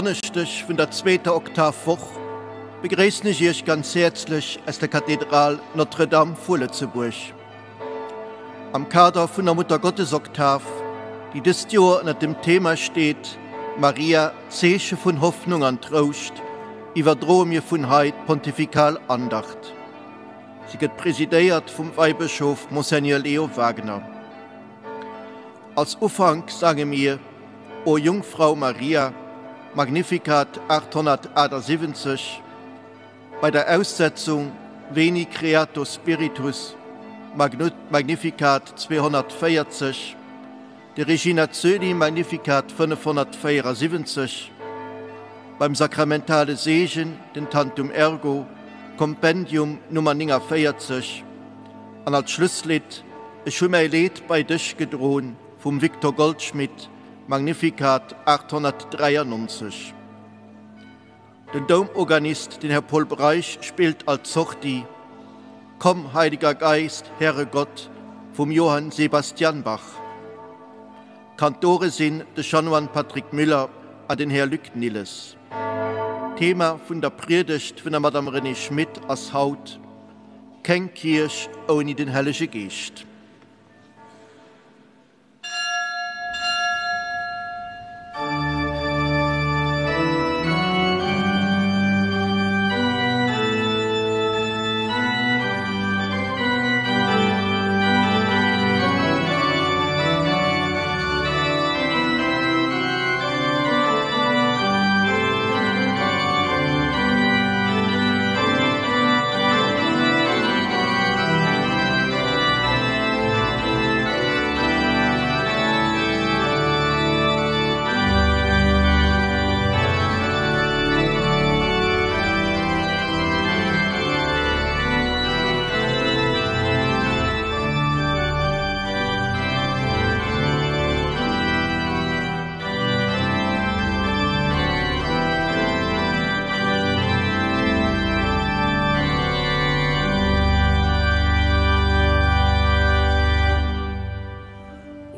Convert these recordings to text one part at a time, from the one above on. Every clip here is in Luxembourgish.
Donneschdeg vun der zweeter Oktavwoch begréissen ech Iech ganz häerzlech aus der Kathedral Notre-Dame vu Lëtzebuerg. Am Kader vun der Muttergottesoktav, déi dëst Joer ënner dem Thema steet, Maria, Zeeche vun Hoffnung an Trouscht, iwwerdroe mir vun hei d'pontifikal Andacht. Si gëtt presidéiert vum Weibëschof Monseigneur Leo Wagener. Als Ufank sange mir O Jungfrau Maria, Magnificat 878, Bei der Aussetzung Veni Creator Spiritus, Magnificat 240, de Regina Coeli, Magnificat 574, beim sakramentale Seegen den Tantum Ergo, Kompendium Nummer 49, an als Schlusslidd Ech hu mäi Leed bei dech gedroen vum Victor Goldschmidt, Magnificat 893. Den Doumorganist, den Herr Paul Breisch, spillt als Sortie Komm, Heiliger Geist, Herre Gott vum Johann Sebastian Bach. Kantore sinn de Chanoine Patrick Müller a den Här Luc Nilles. D'Thema vun der Priedegt vun der Madame Renée Schmit ass haut, Keng Kierch ouni den Hellege Geescht.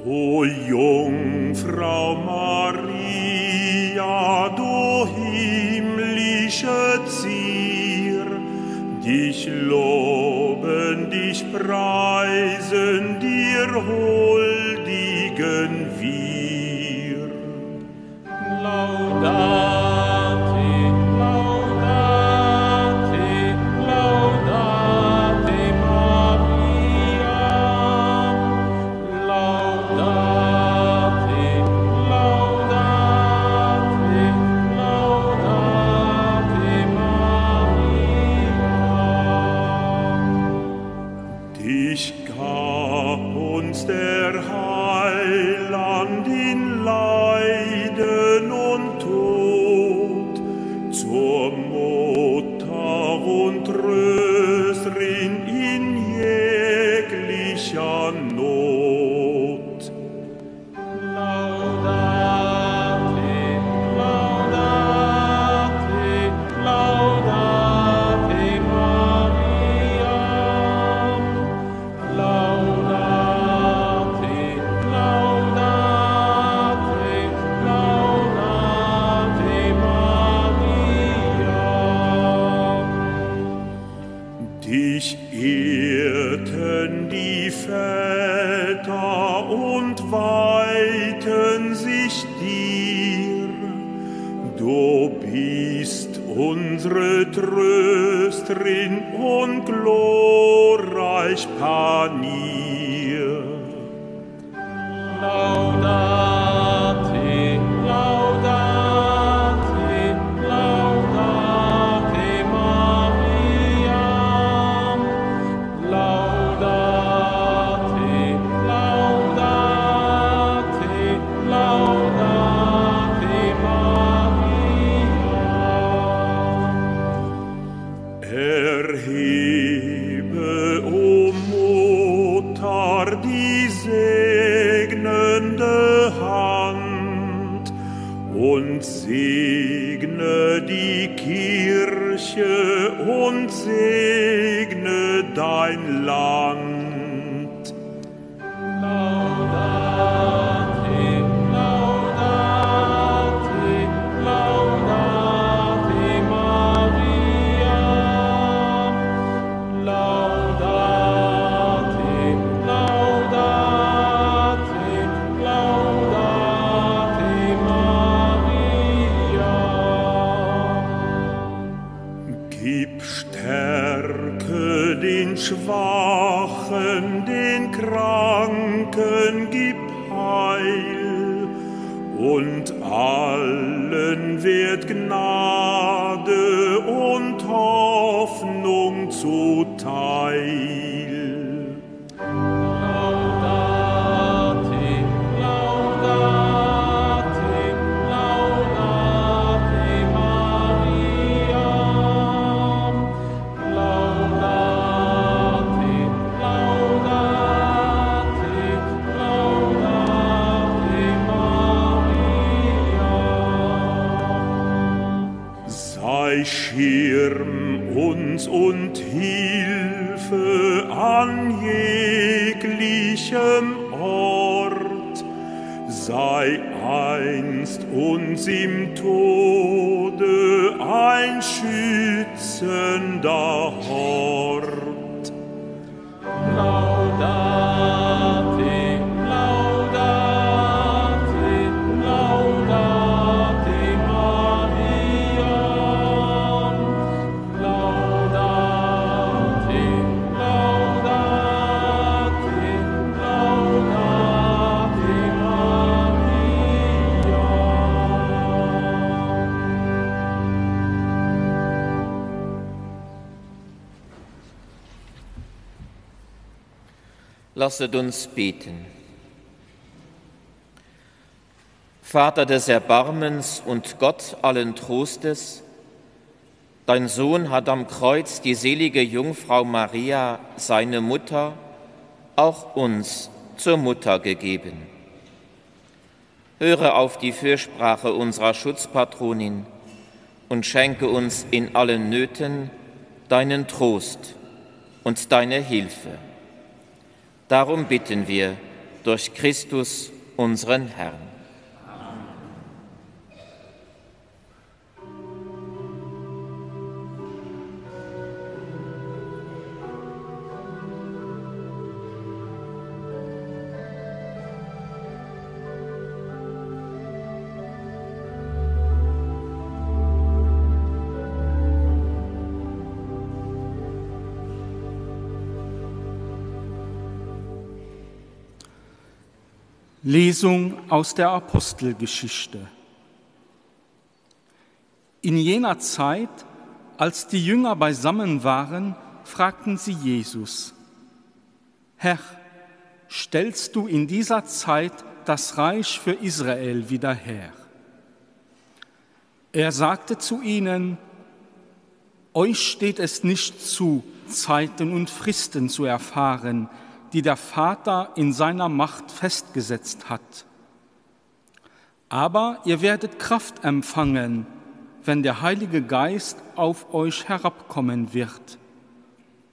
O Jungfrau Maria, du himmlische Zier, dich loben, dich preisen, dir huldigen wir. Laudate, laudate, laudate Maria. Laudate, laudate, laudate Maria. Dich gab uns der Heiland in Leiden und Tod, zur Mutter und Trösterin in jeglicher Not. Laudate, laudate, laudate Maria. Laudate, laudate, laudate Maria. Dich ehrten die Väter und weihten sich dir. Du bist unsre Trösterin und glorreich Panier. Laudate, laudate, laudate Maria. Laudate, laudate, laudate Maria. Erhebe, o Mutter, die segnende Hand und segne die Kirche und segne dein Land. Laudate, laudate, laudate. Den Schwachen, den Kranken gib Heil, und allen wird Gnade und Hoffnung zuteil. Sei Schirm uns und Hilfe an jeglichem Ort, sei einst uns im Tode ein schützender Hort. Laudate, laudate, laudate Maria. Laudate, laudate, laudate Maria. Lasset uns beten. Vater des Erbarmens und Gott allen Trostes, dein Sohn hat am Kreuz die selige Jungfrau Maria, seine Mutter, auch uns zur Mutter gegeben. Höre auf die Fürsprache unserer Schutzpatronin und schenke uns in allen Nöten deinen Trost und deine Hilfe. Darum bitten wir durch Christus, unseren Herrn. Lesung aus der Apostelgeschichte. In jener Zeit, als die Jünger beisammen waren, fragten sie Jesus: Herr, stellst du in dieser Zeit das Reich für Israel wieder her? Er sagte zu ihnen: Euch steht es nicht zu, Zeiten und Fristen zu erfahren, die der Vater in seiner Macht festgesetzt hat. Aber ihr werdet Kraft empfangen, wenn der Heilige Geist auf euch herabkommen wird.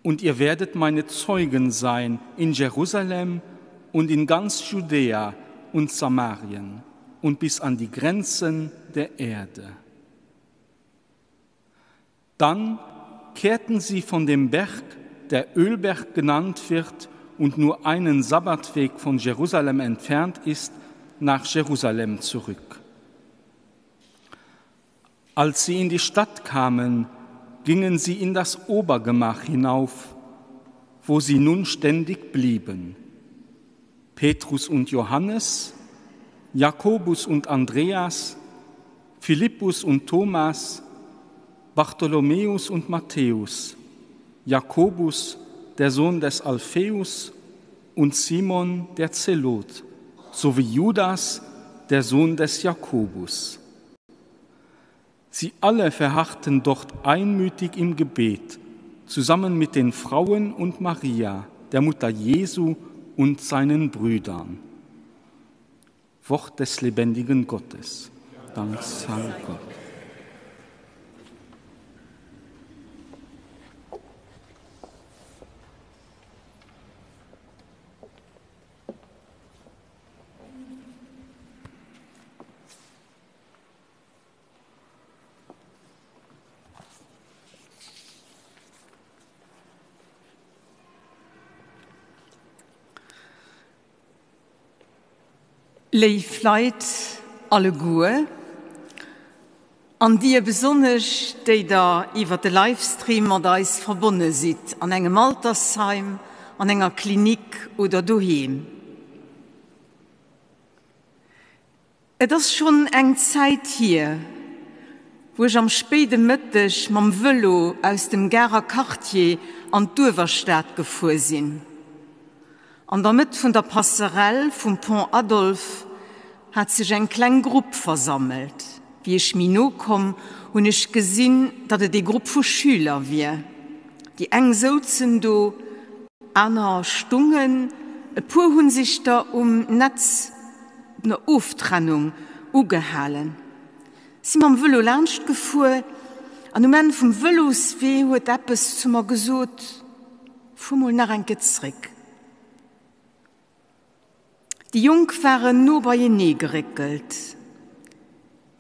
Und ihr werdet meine Zeugen sein in Jerusalem und in ganz Judäa und Samarien und bis an die Grenzen der Erde. Dann kehrten sie von dem Berg, der Ölberg genannt wird und nur einen Sabbatweg von Jerusalem entfernt ist, nach Jerusalem zurück. Als sie in die Stadt kamen, gingen sie in das Obergemach hinauf, wo sie nun ständig blieben. Petrus und Johannes, Jakobus und Andreas, Philippus und Thomas, Bartholomäus und Matthäus, Jakobus, der Sohn des Alpheus, und Simon der Zelot, sowie Judas, der Sohn des Jakobus. Sie alle verharrten dort einmütig im Gebet, zusammen mit den Frauen und Maria, der Mutter Jesu und seinen Brüdern. Wort des lebendigen Gottes. Dank sei Gott. Léif Leit alleguer. An dir besonnesch, déi der iwwer de Livestream mat eis verbonne sidd, an engem Altersheim, an enger Klinik oder doheem. Et ass schonn eng Zäit hier, wou ech am spéide Mëtteg mam Vëlo aus dem Garer Quartier an d'Uewerstad gefuer sinn. An der Mëtt vun der Passerelle vum Pont Adolphe hat sech eng kleng Grupp versammelt. Wéi ech méi no komm, hunn ech gesinn, datt et ee Grupp vu Schüler wier. Déi eng souzen do, aner stungen, e puer hu sech der um Netz, der Oftrennung, ugehalen. Si mam Vëlo laanscht gefuer an um Enn vum Vëloswee huet eppes zu mer gesot, Fuer mol nach eng Kéier zréck. Déi Jonk waren no beienee geréckelt.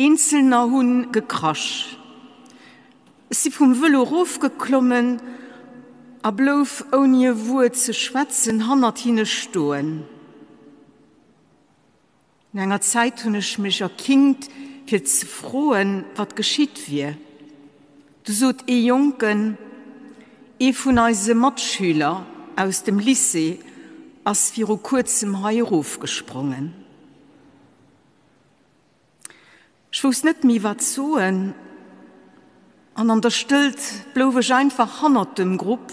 Eenzelner hu gekrasch. Ech si vum Vëlo erofgeklommen a blouf ouni e Wuert ze schwätzen hannert hinne stoen. No enger Zäit hunn ech mech erkingt, fir ze froen, wat geschitt wier. Du sot ee Jonken, Ee vun eise Matschüler aus dem Lycée ass viru kuerzem hei erofgesprongen. Ech wousst net méi, wat soen, an an der Stëllt blouf ech einfach hannert dem Grupp.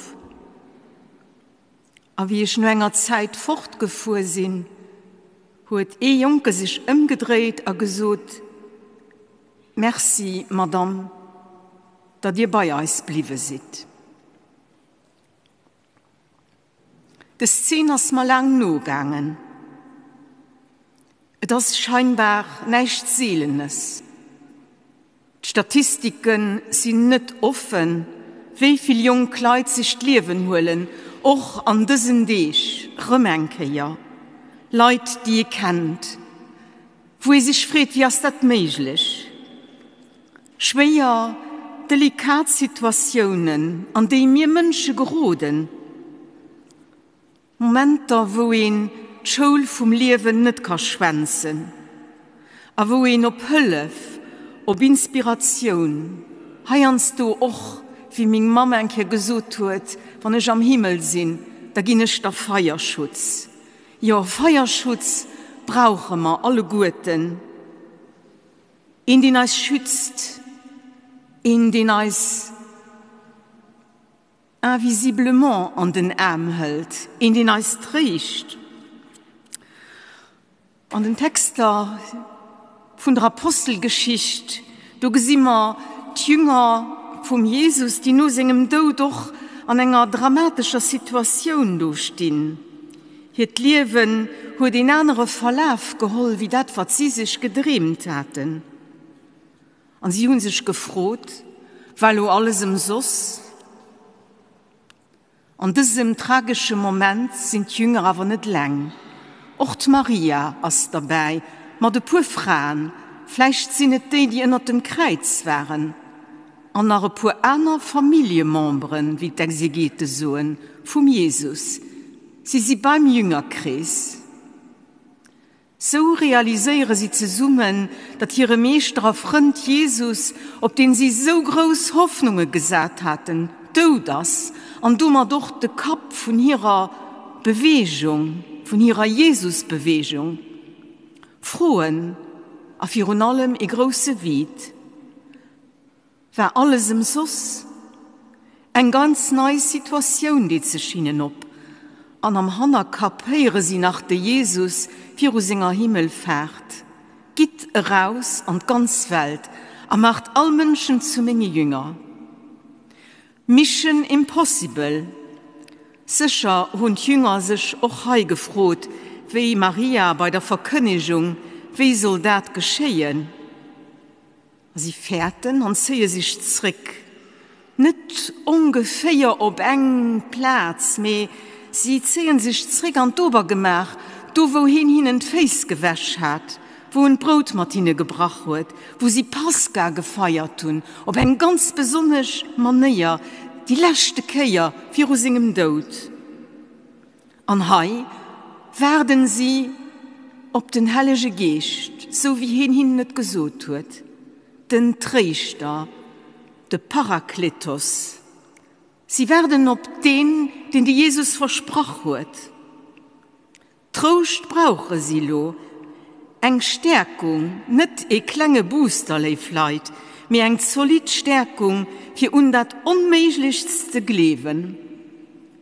A wéi ech no enger Zäit fortgefuer sinn, huet ee Jonke sech ëmgedréit a gesot, Merci, Madamm, datt Dir bei eis bliwwe sidd. Des Zeen ass mer laang nogaangen. Et ass scheinbar näischt Seelenes. D'Statistike sinn net offen, wéi vill jonk Leit sech d'Liewen huelen, och an dësen Deeg rëm eng Kéier. Leit, déi ee kennt, wou ee sech freet, wéi ass dat méiglech? Schwéier, delikat Situatiounen, an déi mir Mënsche geroden. Momenter, wou een d'Schoul vum Liewen net ka schwänzen a wou een op Hëllef, op Inspiratioun, heiansdo och, wéi meng Mamm eng Kéier gesot huet, wann ech am Himmel sinn, da ginn ech der Feierschutz. Jo, Feierschutz brauche mer alleguerten. Een, deen eis schützt, een, deen eis. Invisiblement an den Aarm hëlt, een deen eis tréischt. An den Texter vun der Apostelgeschicht, do gesi mer d'Jünger vum Jesus, déi no sengem Doud och an enger dramatescher Situatioun do stinn. Hiert Liewen huet een anere Verlaf geholl wéi dat, wat si sech gedreemt haten. An si hunn sech gefrot, War elo alles ëmsoss? An dësem tragesche Moment sinn d'Jünger awer net eleng. Och d'Maria ass derbäi, mat e puer Fraen, vläicht sinn et déi, déi ënnert dem Kräiz waren, an nach e puer aner Familljememberen, wéi d'Exegete soen, vum Jesus. Si si beim Jüngerkrees. Sou realiséiere si zesummen, datt hire Meeschter a Frënd Jesus, op deen si sou grouss Hoffnunge gesat haten, dout ass an domat och de Kapp vun hirer Beweegung, vun hirer Jesusbeweegung. Froen a virun allem ee grousse Vide. War alles ëmsoss? Eng ganz nei Situatioun deet sech hinnen op, an am Hannerkapp héiere si nach de Jesus viru senger Himmelfaart, Gitt eraus an d'ganz Welt a maacht all Mënschen zu menge Jünger. Mission impossible! Sécher hunn d'Jünger sech och hei gefrot, wéi Maria bei der Verkënnegung, Wéi soll dat geschéien? A si fäerten an zéie sech zréck, net ongeféier op eng Plaz, mee si zéie sech zréck an d'Obergemaach, do wou hien hinnen d'Féiss gewäsch hat, wou en d'Brout mat hinne gebrach huet, wou si Pascha gefeiert hunn, op eng ganz besonnesch Manéier, déi leschte Kéier viru sengem Doud. An hei waarden si op den Hellege Geescht, sou wéi hien hinnen et gesot huet. Den Tréischter, de Parakletos. Si waarden op deen, deen de Jesus versprach huet. Trouscht brauche si lo. Eng Stäerkung, net ee klenge Booster, léif Leit, mee eng zolidd Stäerkung, fir un dat Onméiglechst ze gleewen.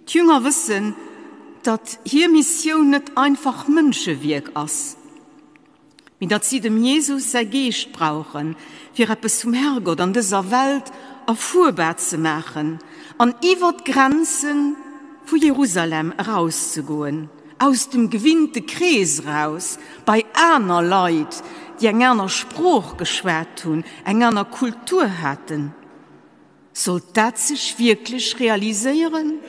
D'Jünger wëssen, datt hir Missioun net einfach Mënschewierk ass, mee datt si dem Jesus säi Geescht brauchen, fir eppes vum Herrgott an dëser Welt erfuerbar ze maachen an iwwer d'Grenze vu Jerusalem erauszegoen, aus dem gewinnte Krees eraus, bei aner Leit, déi eng aner Sprooch geschwat hunn, eng aner Kultur haten. Sollt dat sech wierklech realiséieren?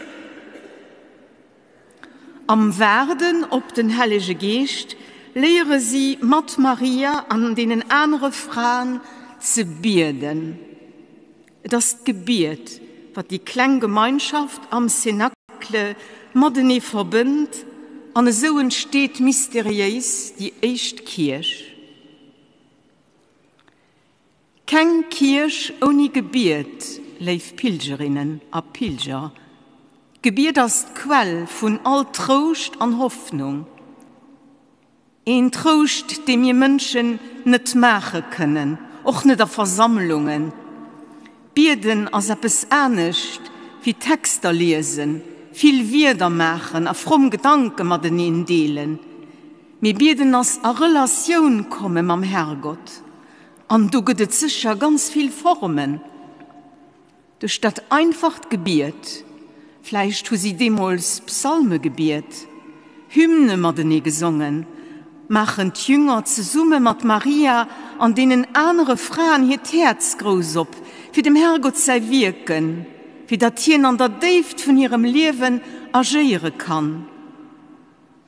Am Waarden op den Hellege Geescht léiere si mat Maria an deenen anere Fraen ze bieden. Et ass d'Gebiet, wat déi kleng Gemeinschaft am Cénacle matenee verbënnt an esou entsteet mysteriéis déi éischt Kierch. Keng Kierch ouni Gebiet, léif Pilgerinnen a Pilger. D'Gebiet ass d'Quell vun all Trouscht an Hoffnung. Een Trouscht, dee mir Mënschen net maache kënnen, och net a Versammlungen. Bieden ass eppes anescht wéi Texter liesen, vill Wierder maachen a fromm Gedanke mateneen deelen. Mee bieden ass a Relatioun komme mam Herrgott. An do gëtt et sécher ganz vill Formen. Duerch dat einfacht Gebiet, vläicht hu si deemools Psalme gebiet, Hymne matenee gesongen, maachen d'Jünger zesumme mat Maria an deenen anere Fraen hiert Häerz grouss op fir dem Herrgott säi Wierken, fir datt hien an der Déift vun hirem Liewen agéiere kann.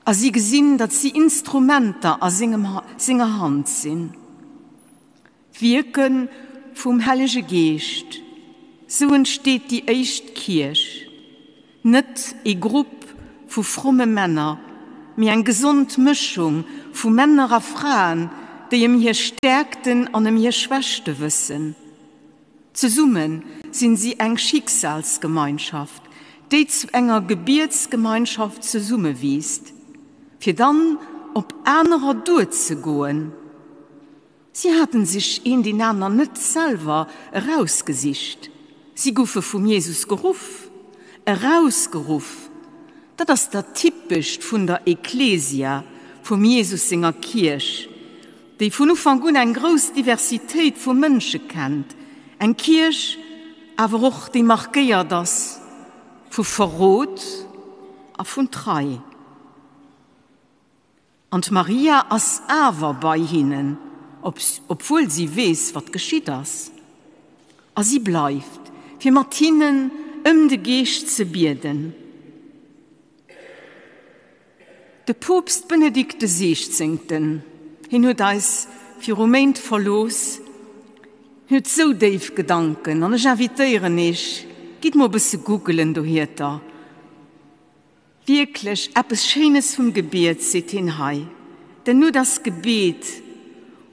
A si gesinn, datt si Instrumenter a senger Hand sinn. D'Wierke vum Hellege Geescht, sou entsteet déi éischt Kierch. Net ee Grupp vu fromme Männer, mee eng gesond Mëschung vu Männer a Fraen, déi ëm hir Stäerkten an ëm hir Schwächte wëssen. Zesumme sinn si eng Schicksalsgemeinschaft, déi zu enger Gebietsgemeinschaft zesummewiisst, fir dann op anerer duerzegoen. Si haten sech een deen aner net selwer erausgesicht, si goufe vum Jesus geruff, erausgeruff. Dat ass dat Typescht vun der Ekklesia, vum Jesus senger Kierch, déi vun Ufank un eng grouss Diversitéit vu Mënsche kennt, eng Kierch awer och, déi markéiert ass vu Verrot a vun Trei. An d'Maria ass awer bei hinnen, obwuel si weess, wat geschitt ass. A si bleift, fir mat hinnen ëm de Geescht ze bieden. De Poopst Benedikt de Siechzéngten, hien huet eis viru Méint verlooss, hien huet sou déif Gedanken an ech invitéieren iech, gitt mol e bësse googelen dohierter. Wierklech eppes Schéines vum Gebiet seet hien hei, denn nur das Gebet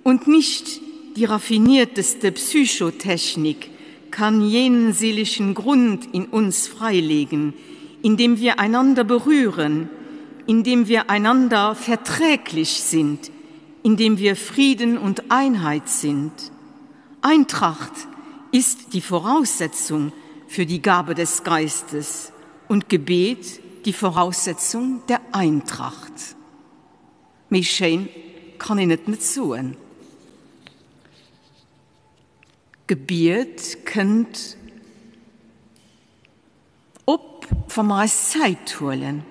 und nicht die raffinierteste Psychotechnik kann jenen seelischen Grund in uns freilegen, indem wir einander berühren, indem wir einander verträglich sind, indem wir Frieden und Einheit sind. Eintracht ist die Voraussetzung für die Gabe des Geistes und Gebet die Voraussetzung der Eintracht. Méi schéin kann een et net soen. Gebiet kënnt op, wa mer eis Zäit huelen.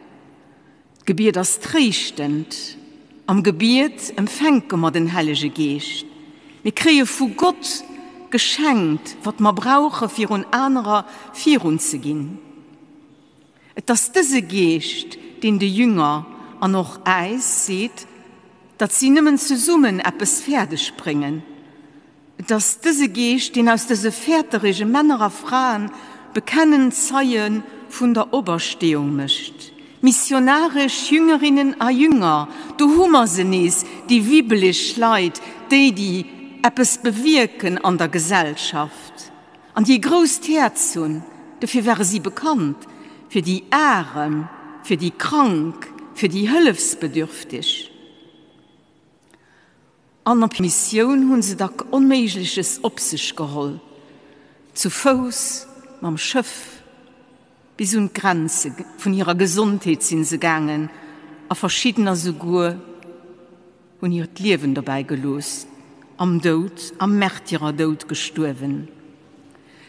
D'Gebiet ass tréischtend. Am Gebiet empfänke mer den Hellege Geescht. Mir kréie vu Gott geschenkt, wat mer brauche fir un anerer virunzeginn. Et ass dëse Geescht, deen de Jünger an och äis seet, datt si nëmmen zesummen eppes fäerdeg bréngen. Et ass dëse Geescht, deen aus dëse fäerterege Männer a Fraen bekennend Zeie vun der Opersteeung mécht. Missionaresch Jüngerinnen a Jünger, do hu mer se nees, déi wibbeleg Leit, déi, déi. eppes bewierken an der Gesellschaft an déi e grousst Häerz hunn, dofir ware si bekannt, fir déi Arem, fir déi Krank, fir déi Hëllefsbedürftig. An op Missioun hunn se dack Onméigleches op sech geholl, zu Fouss, mam Schëff, bis un d'Grenze vun hirer Gesondheet sinn se gaangen a verschiddener souguer hunn hiert Liewen dobäi gelooss, am Doud, am Märtyrerdoud gestuerwen.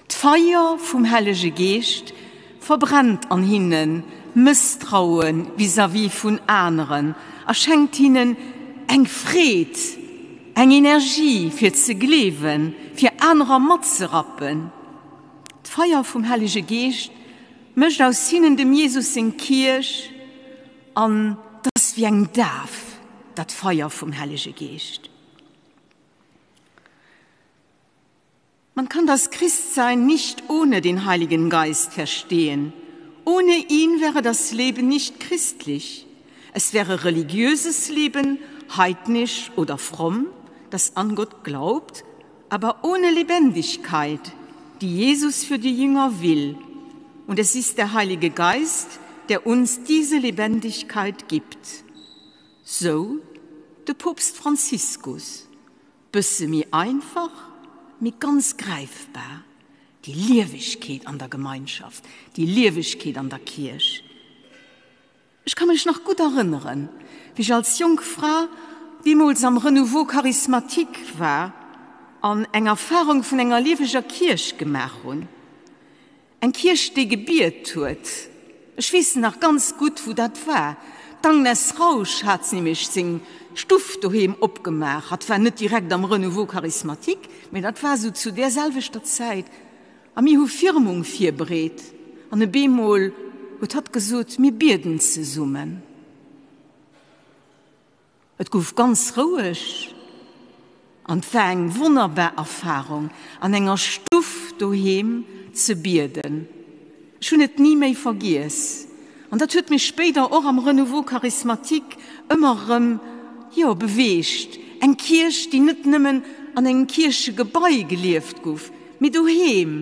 D'Feier vum Hellege Geescht verbrennt an hinnen Mësstraue vis-à-vis vun aneren a schenkt hinnen eng Freed, eng Energie fir ze gleewen, fir anerer matzerappen. D'Feier vum Hellege Geescht mécht aus hinnen dem Jesus seng Kierch an 't ass wéi eng Daf, dat Feier vum Hellege Geescht. Man kann das Christsein nicht ohne den Heiligen Geist verstehen. Ohne ihn wäre das Leben nicht christlich. Es wäre religiöses Leben, heidnisch oder fromm, das an Gott glaubt, aber ohne Lebendigkeit, die Jesus für die Jünger will. Und es ist der Heilige Geist, der uns diese Lebendigkeit gibt. Sou de Poopst Franziskus. Bësse méi einfach, mee ganz gräifbar, déi Liewegkeet an der Gemeinschaft, déi Liewegkeet an der Kierch. Ech ka mech nach gutt erënneren, wéi ech als jonk Fra deemools am Renouveau charismatique war an eng Erfarung vun enger lieweger Kierch gemaach hunn. Eng Kierch, déi gebiet huet. Ech weess nach ganz gutt, wou dat war. D'Agnes Rausch hat nämlech seng Stuff doheem opgemaach. Hatt war net direkt am Renouveau charismatique, mee dat war esou zu där selwechter Zäit. A mir hu Firmung virbereet. An e beemol huet hatt gesot, Mir bieden zesummen. Et gouf ganz roueg an 't war eng wonnerbar Erfahrung an enger Stuff doheem ze bieden. Ech hunn et ni méi vergiess an dat huet mech spéider och am Renouveau charismatique ëmmer erëm, jo, beweegt. Eng Kierch, déi net nëmmen an engem Kierchegebai gelieft gouf, mee doheem.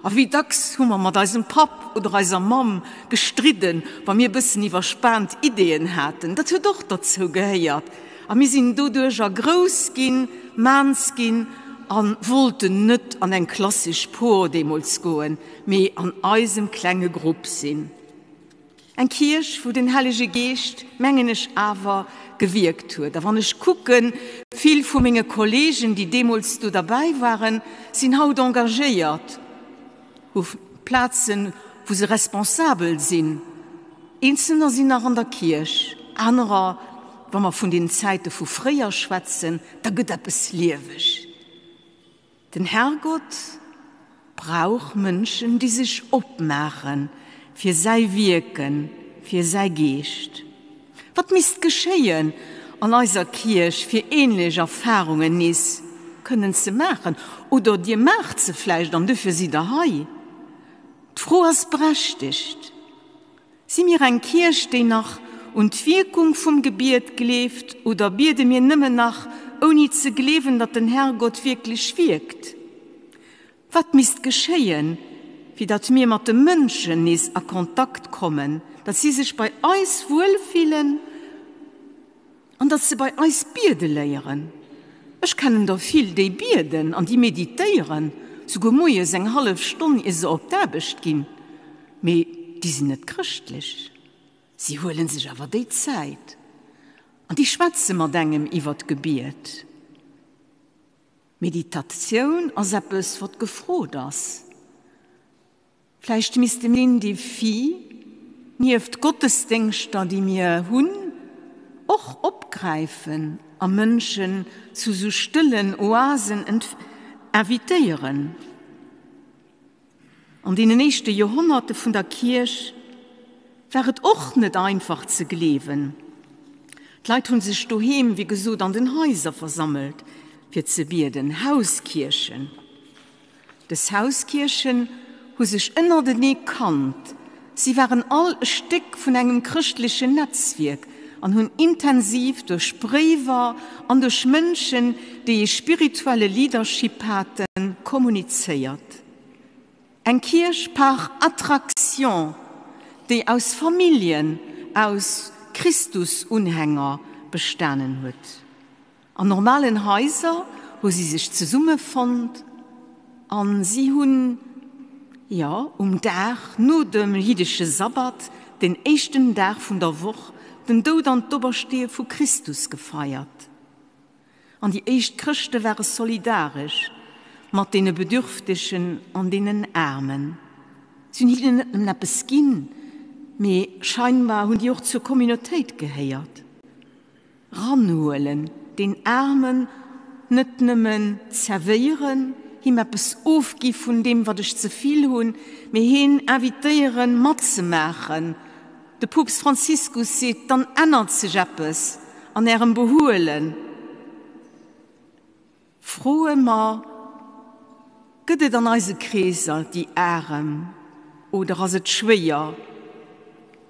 A wéi dacks hu mer mat eisem Papp oder eiser Mamm gestridden, wa mir e bëssen iwwerspaant Ideeën haten. Dat huet och derzou gehéiert. A mir sinn doduercher grouss ginn, maans ginn a wollten net an eng klassesch Por deemools goen, mee an eisem klenge Grupp sinn. Eng Kierch, wou den Hellege Geescht, mengen ech, awer gewierkt huet. A wann ech kucken, vill vu menge Kollegen, déi deemools do derbäi waren, sinn haut engagéiert, hu Plazen, wou se responsabel sinn. Eenzelner sinn nach an der Kierch, anerer, wa mer vun den Zäite vu fréier schwätzen, da gëtt eppes lieweg. Den Herrgott brauch Mënschen, déi sech opmaache fir säi Wierken, fir säi Geescht. Wat misst geschéien an eiser Kierch, fir ähnlech Erfahrungen nees kënnen ze maachen? Oder dir maacht se vläicht an dofir sidd der hei. D'Fro ass berechtegt. Si mir eng Kierch, déi nach un d'Wierkung vum Gebiet gleeft, oder biede mir nëmmen nach, ouni ze gleewen, datt den Herrgott wierklech wierkt? Wat misst geschéien, fir datt mir mat de Mënschen nees a Kontakt kommen, datt si sech bei eis wuelfillen an datt se bei eis biede léieren? Ech kennen der vill, déi bieden an déi meditéieren, souguer moies eng hallef Stonn, ier se op d'Aarbecht ginn. Mee déi sinn net chrëschtlech. Si huelen sech awer déi Zäit an déi schwätze mat engem iwwer d'Gebiet. Meditatioun ass eppes, wat gefrot ass. Vläicht misste mir deen Defi, nieft Gottesdéngschter, déi mir hunn, och opgräifen a Mënschen zu sou stëllen Oasen invitéieren. An deenen éischte Joerhonnerte vun der Kierch war et och net einfach ze gleewen. D'Leit hu sech doheem, wéi gesot, an den Haiser versammelt, fir ze bieden, Hauskierchen. Dës Hauskierchen hu sech ënnertenee kannt, si waren all e Stéck vun engem chrëschtlechen Netzwierk. an hunn intensiv duerch Bréiwer an duerch Mënschen, déi ee spirituelle Leadership haten, kommunizéiert. Eng Kierch par attraction, déi aus Familljen, aus Christusunhänger bestanen huet. An normalen Haiser hu si sech zesummefonnt a si hunn, jo, um Dag no dem jiddesche Sabbat, den éischten Dag vun der Woch, den Doud an d'Opersteeë vu Christus gefeiert. An déi éischt Chrëschte ware solidaresch mat deene Bedürftegen an deenen Aarmen. Si hunn hinnen net nëmmen eppes ginn, mee scheinbar hunn déi och zur Communautéit gehéiert. Ranhuelen, deen Aarmen net nëmmen zerwéieren, him eppes ofgi vun deem, wat ech ze vill hunn, mee heen invitéieren, matzemaachen. De Poopst Franziskus seet, Dann ännert sech eppes an Ärem Behuelen. Froe mer, Gëtt et an eise Kreeser déi Arem oder ass et schwéier?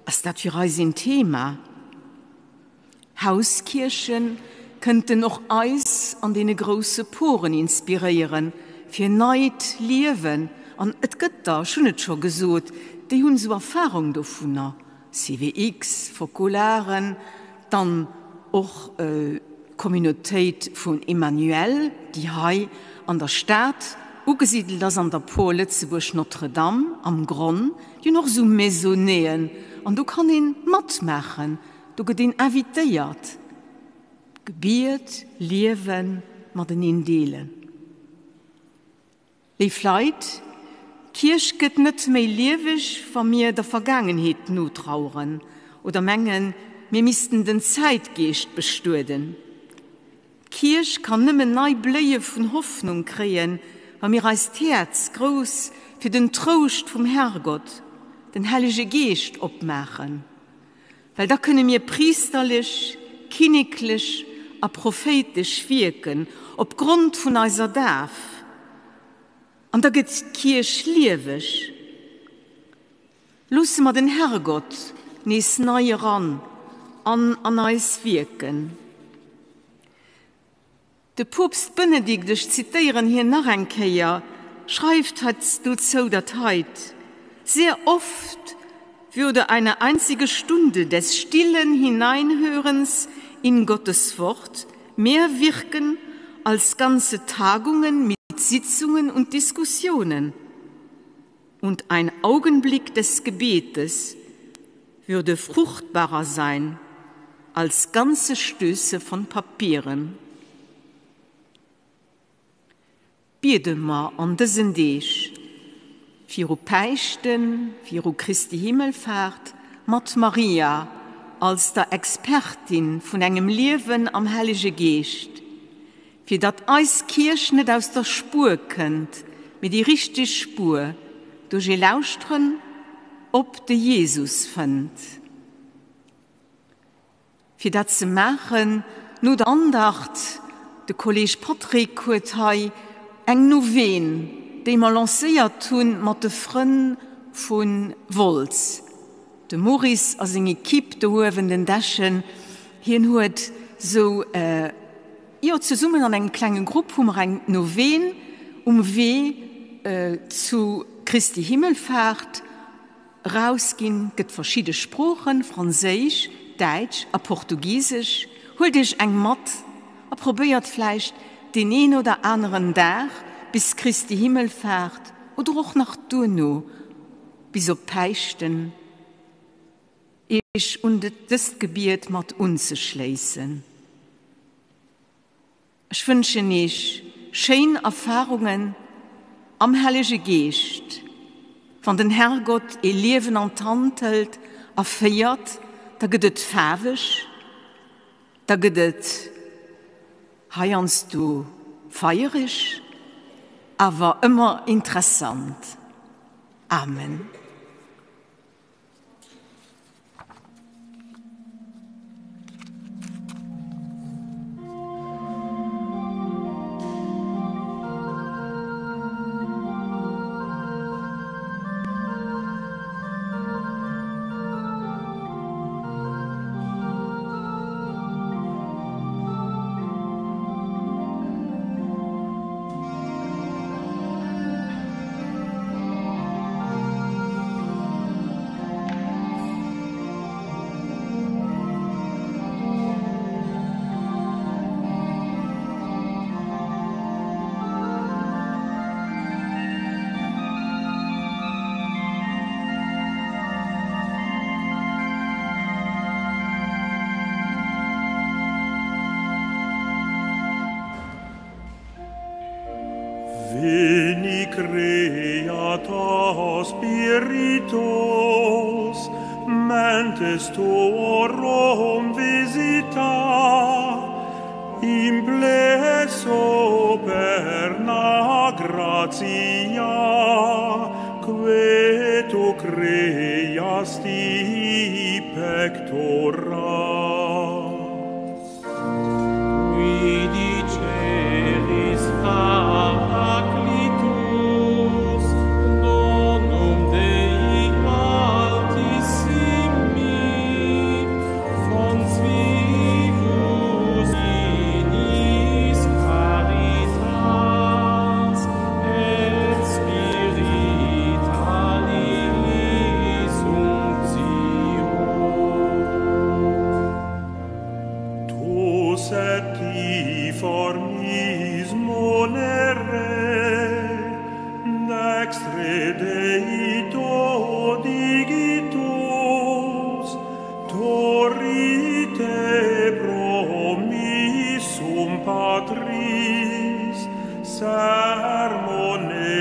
Ass dat fir eis een Thema? Hauskierche kënnten och eis an deene grousse Poren inspiréieren fir neit Liewen. An et gëtt der, ech hunn et scho gesot, déi hunn esou Erfahrung dovunner. CVX, Focolaren, dann och d'Communautéit vun Emmanuel, déi hei an der Stad ugesidelt ass, an der Por Lëtzebuerg Notre-Dame am Gronn. Déi hunn och esou Maisonnéeën an do kann ee matmaachen, do gëtt een invitéiert, Gebiet, Liewe mateneen deelen. Léif Leit, d'Kierch gëtt net méi lieweg, wa mir der Vergaangenheet notraueren oder mengen, mir missten den Zäitgeescht bestueden. D'Kierch kann nëmmen nei Bléie vun Hoffnung kréien, wa mir eist Häerz grouss fir den Trouscht vum Herrgott, den Hellege Geescht, opmaachen. Well da kënne mir priesterlech, kinneklech a prophéitesch wierken op Grond vun eiser Daf, an da gëtt d'Kierch lieweg. Loosse mer den Herrgott nees nei eran an an eis wierken. De Poopst Benedikt, ech zitéieren hien nach eng Kéier, schreift dozou dat heit, Sehr oft würde eine einzige Stunde des stillen Hineinhörens in Gottes Wort mehr wirken als ganze Tagungen mit Sitzungen und Diskussionen. Und ein Augenblick des Gebetes würde fruchtbarer sein als ganze Stöße von Papieren. Biede mer an dësen Deeg viru Päischten, viru Christi Himmelfaart mat Maria als der Expertin vun engem Liewen am Hellege Geescht, fir datt eis Kierch net aus der Spuer kënnt, mee déi richteg Spuer duerch ee Lauschteren op de Jesus fënnt. Fir dat ze maachen, no der Andacht, de Kolleg Patrick huet hei eng Noveen, déi mer lancéiert hu mat de Frënn vu Wolz, de Maurice a seng Equipe do uewen, den Dechen, hien huet sou, jo, zesummen an engem klenge Grupp hu mer eng Noveen um Wee zu Christi Himmelfahrt erausginn. Gëtt verschidde Sproochen, Franséisch, Däitsch a Portugisesch. Huelt Iech eng mat a probéiert vläicht deen een oder aneren Dag bis Christi Himmelfahrt oder och nach duerno bis op Päischten Iech un dëst Gebiet mat unzeschléissen. Ech wënschen Iech schéin Erfahrungen am Hellege Geescht. Wann den Herrgott ee Liewen an d'Hand hëlt a féiert, da gëtt et faarweg, da gëtt et heiansdo feiereg, awer ëmmer interessant. Amen. Dei creata spiritus mentes tuorum visita implesso per na gratia que tu creasti pectora. Qui diceris Paraclitus, donum Dei altissimi, fons vivus inis caritas et spiritualis unctio. Tu septiformis monere, dextre Dei digitus, torrite promissum Patris, sermone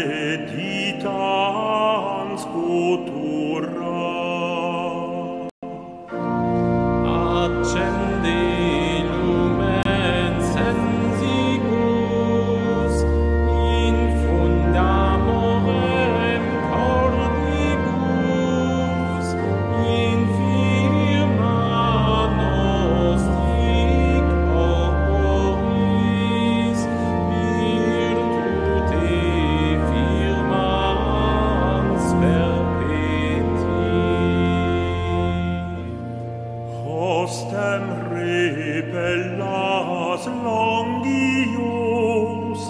ditans cultura. Accende lumen sensibus, infunde amorem cordibus, infirma nostri corporis, virtute firmans perpeti. Hostem repellas longius,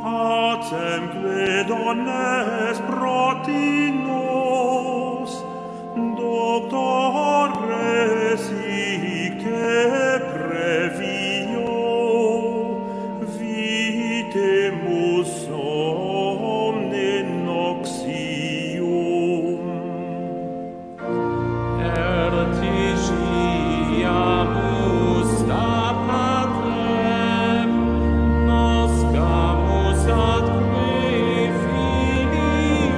pacemque dones protinus, doctores hic te previo, vitemus omne noxium. Ertigiamus da Patrem, noscamus atque Filium,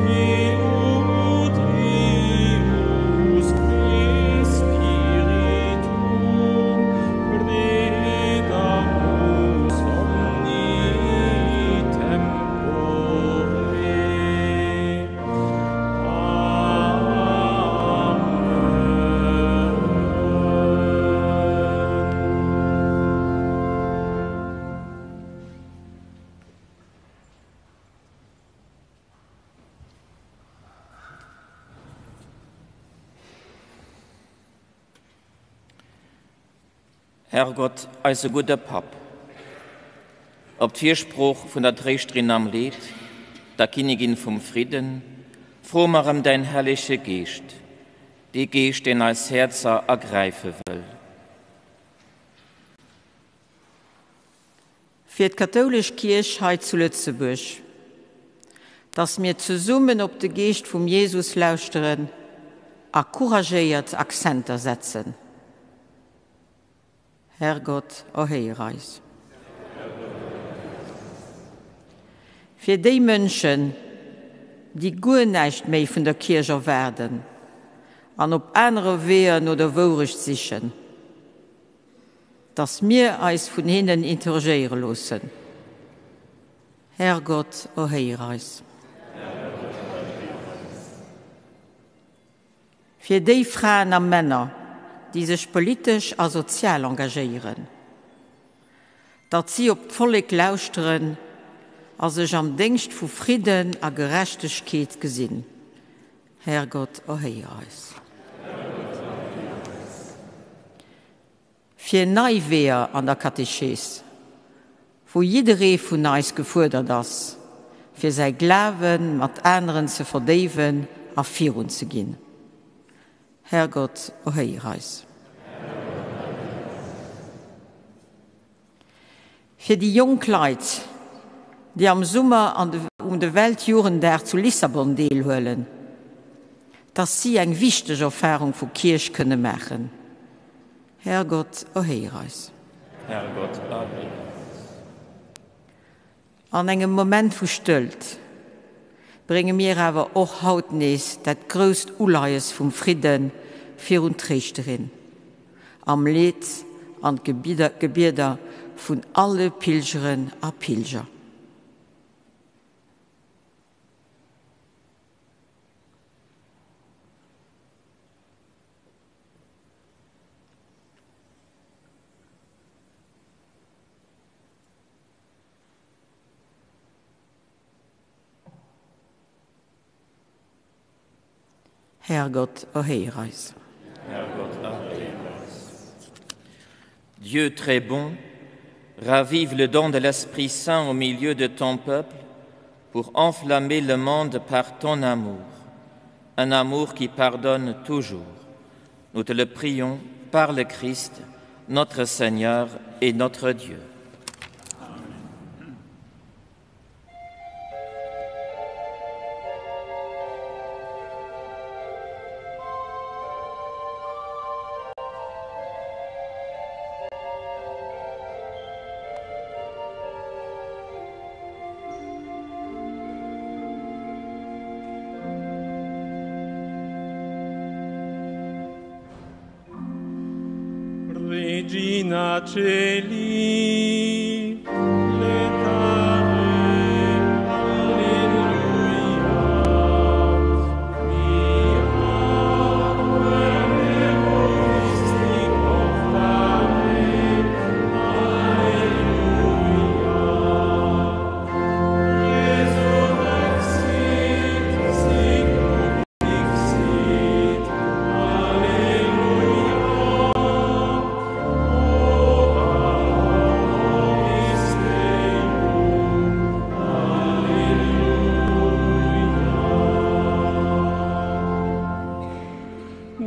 Deum Deusque Spiritum, credamus omni tempore. Herrgott, eise gudde Papp, op d'Firsprooch vun der Tréischterin am Leed, der Kinnigin vum Fridden, froe mer ëm däin hellege Geescht, dee Geescht, deen eis Häerzer ergräife wëll. Fir d'kathoulesch Kierch hei zu Lëtzebuerg, dass mir zesummen op de Geescht vum Jesus lauschteren a couragéiert Akzenter setzen. Herrgott, erhéier eis. Fir déi Mënschen, déi guer näischt méi vun der Kierch erwaarden an op anere Weeër no der Wourecht sichen, dass mir eis vun hinnen interrogéiere loossen. Herrgott, erhéier eis. Fir déi Fraen a Männer, déi sech politesch a sozial engagéieren, datt si op d'Vollek lauschteren a sech am Déngscht vu Fridden a Gerechtegkeet gesinn. Herrgott, erhéier eis. Fir nei Weeër an der Katechees, wou jidderee vun eis gefuerdert ass, fir säi Glawe mat aneren ze verdéiwen a virun ze ginn. Herrgott, erhéier eis. Fir déi jonk Leit, déi am Summer um de Weltjugenddag zu Lissabon deelhuelen, dass si eng wichteg Erfarung vu Kierch kënne maachen. Herrgott, erhéier eis. Herrgott, erhéier eis. An engem Moment vu Stëllt brénge mir awer och haut nees dat grousst Uleies vum Fridde virun d'Tréischterin am Leed an d'Gebieder vun alle Pilgeren a Pilger. Herrgott, erhéier eis. Herrgott, erhéier eis. Dieu très bon, ravive le don de l'Esprit Saint au milieu de ton peuple pour enflammer le monde par ton amour, un amour qui pardonne toujours. Nous te le prions par le Christ, notre Seigneur et notre Dieu. Regina Celi,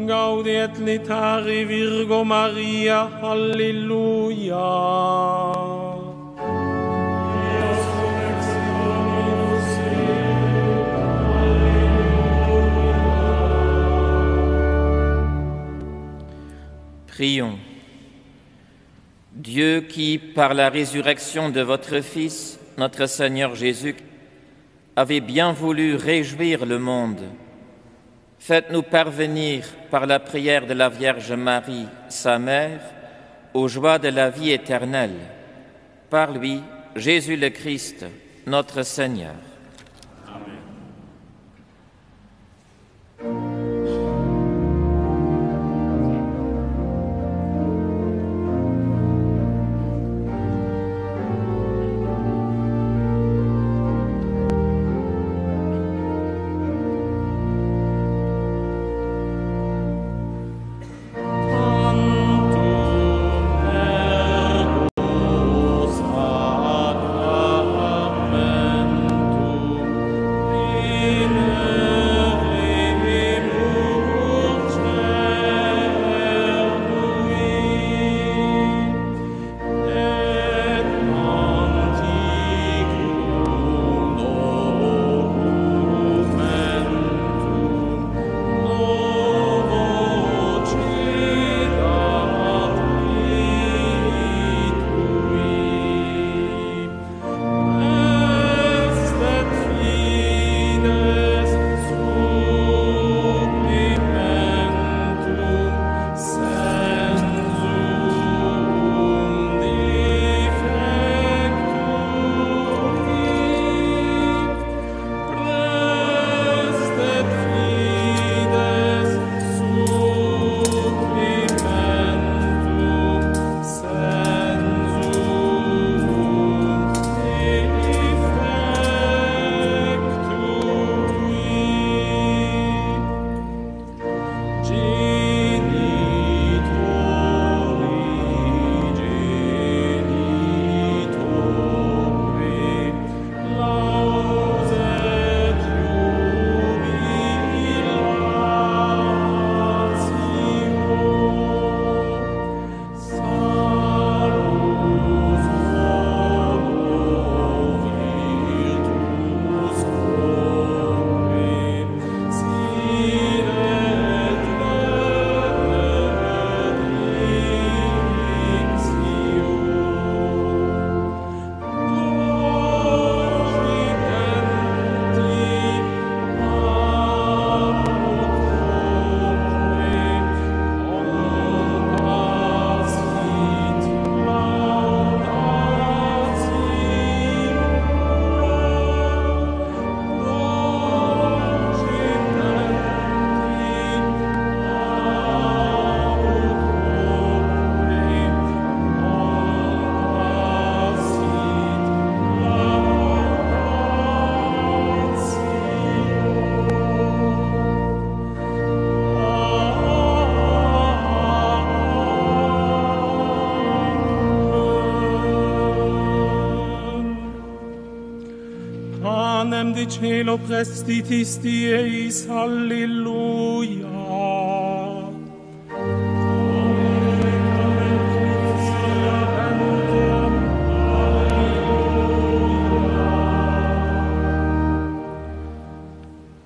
Gaude et laetare Virgo Maria, Alleluia. Prions. Dieu qui, par la résurrection de votre Fils, notre Seigneur Jésus, avait bien voulu réjouir le monde, faites-nous parvenir par la prière de la Vierge Marie, sa mère, aux joies de la vie éternelle. Par lui, Jésus le Christ, notre Seigneur. Panem de cielo prestitisti eis, Alleluia.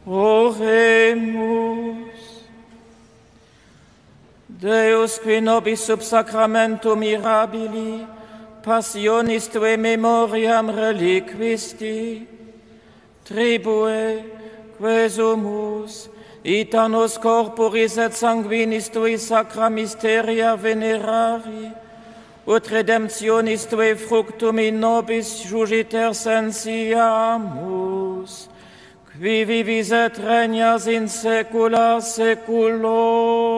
Oremus. Deus qui nobis sub sacramentum mirabili passionis tuae memoriam reliquisti, tribue quesumus, ita nos corporis et sanguinis tui sacra mysteria venerari, ut redemptionis tuae fructum in nobis jugiter sensiamus, qui vivis et regnas in saecula saeculorum.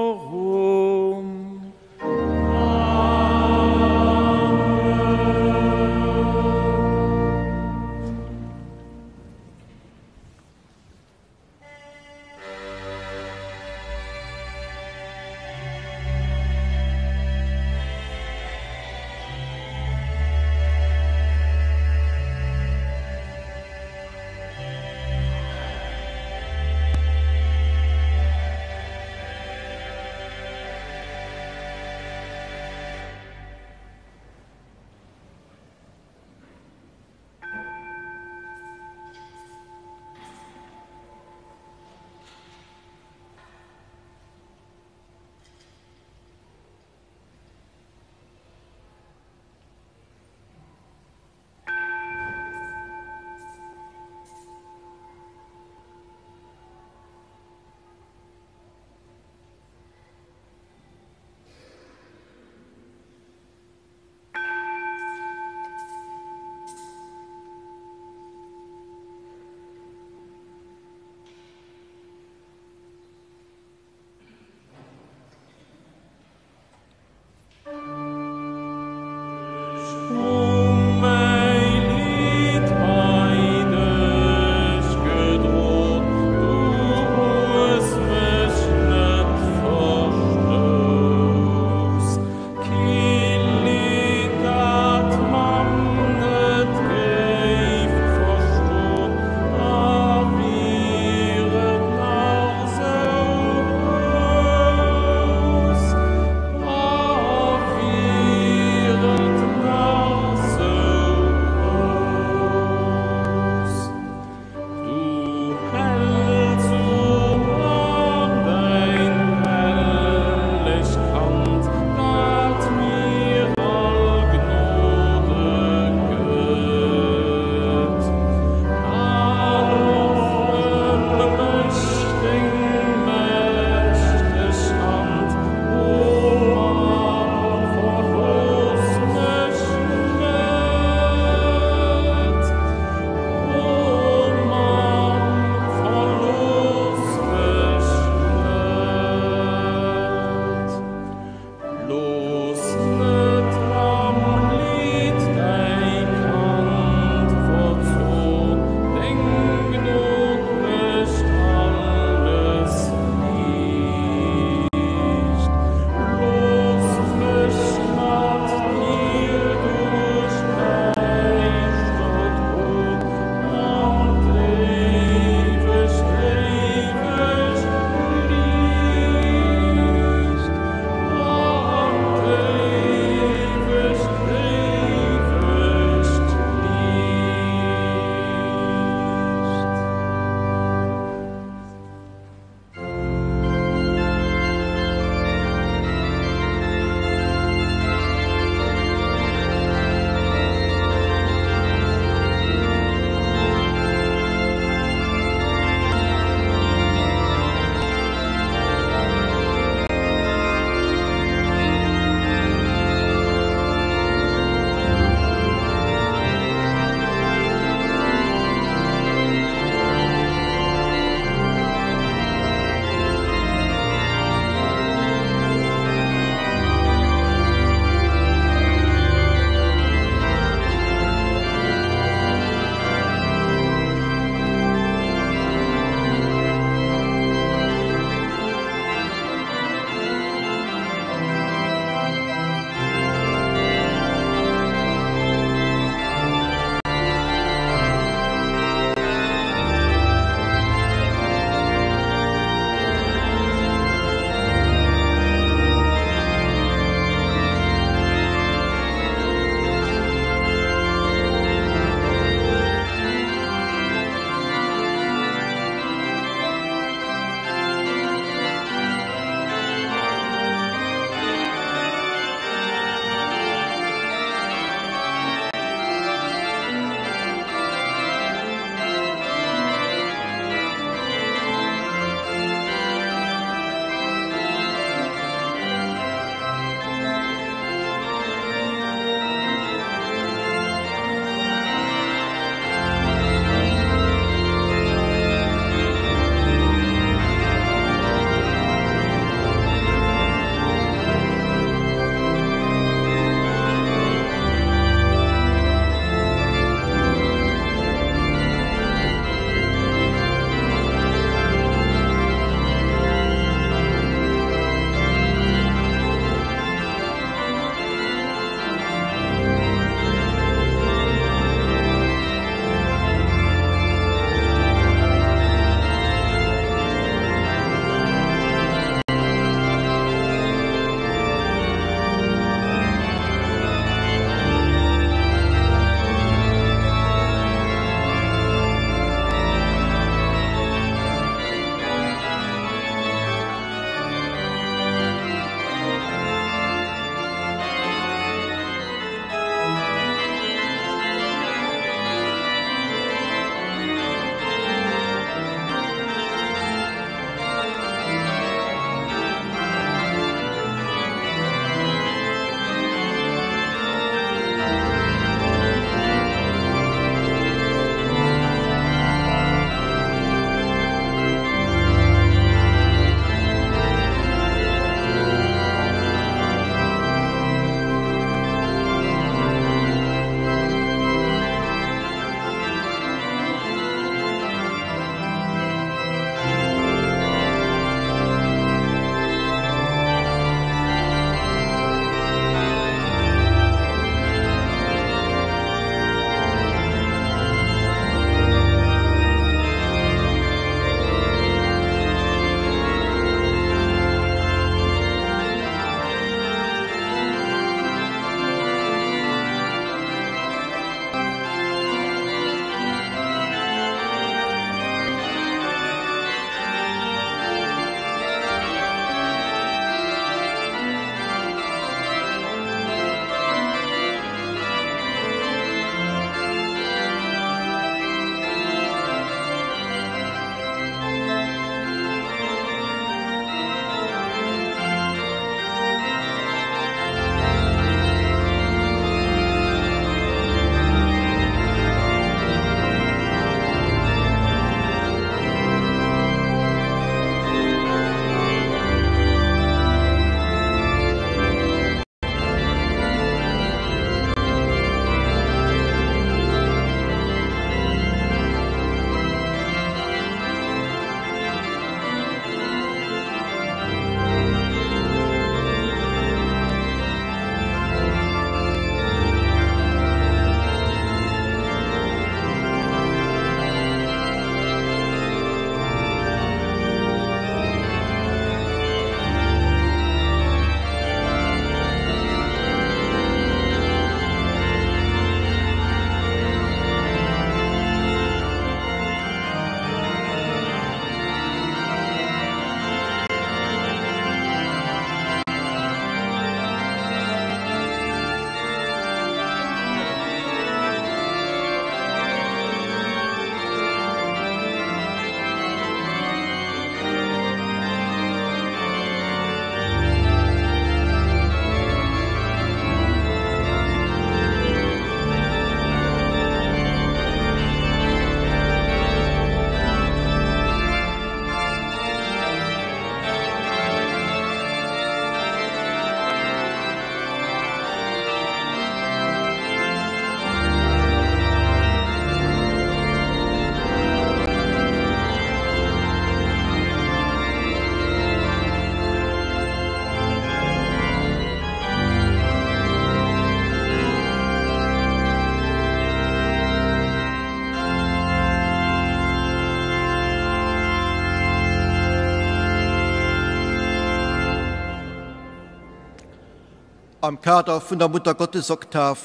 Am Kader vun der Muttergottesoktav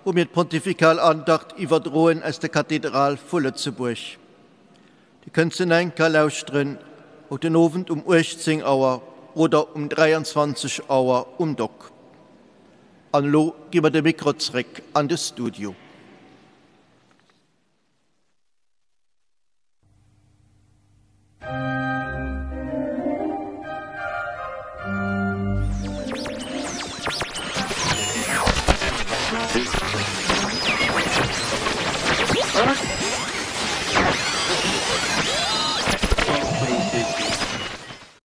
hu mir d'Pontifikal Andacht iwwerdroen aus der Kathedral vu Lëtzebuerg. Dir kënnt se nach eng Kéier lauschteren haut den Owend um 18 Auer oder um 23 Auer um Dock. An elo gi mer de Mikro zréck an de Studio.